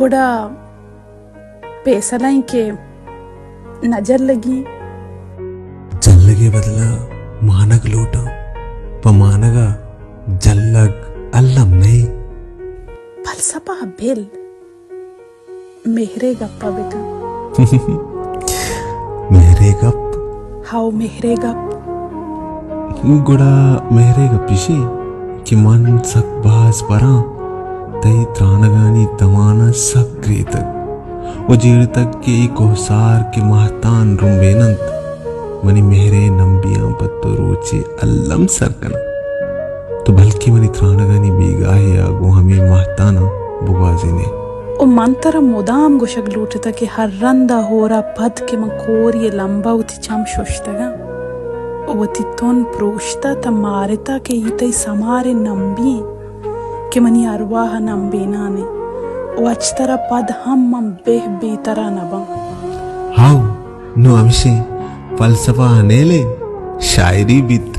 گڑا پیسلہ ایں کہ نہ جلگی۔ جلگ ءِ بدل ءَ مانگ لوٹاں، پہ مانگ ءَ جلگ الم نہ ایں۔ فلسفہ ءَ بل، مہر ءِ گپ ءَ بکن۔ مہر ءِ گپ؟ ہاؤ، مہر ءِ گپ۔ گڑا مہر ءِ گپ ایش ایں کہ من سک باز براں تئی ترانگانی دمان ءَ سک گریتگ ءُ جیڑتگ کہ اے کوہسار کہ ماہتان رمبین اَنت، منی مہر ءِ نمبیاں پہ تو روچے الم سر کناں۔ تو بلکیں منی ترانگانی بیگاہے ءَ گوں ہمے ماہتاناں بگوازین ئے۔ او من ترا مدام گوشگ لوٹتگ کہ ہر رند ءَ ہور ءَ پد کہ من کوری ءِ لمب ءَ وتی چم ششتگاں ءُ وتی تن پروشتہ تہ مارتہ کہ اے تئی سمار ءِ نمبی ایں کہ منی ارواہ ءَ نمبینان ایں ءُ اچ ترا پد ہم من بہ بے ترا نہ باں۔ ہاؤ، نوں ہمشیں فلسفہ ءَ نیلیں، شاعری بیت۔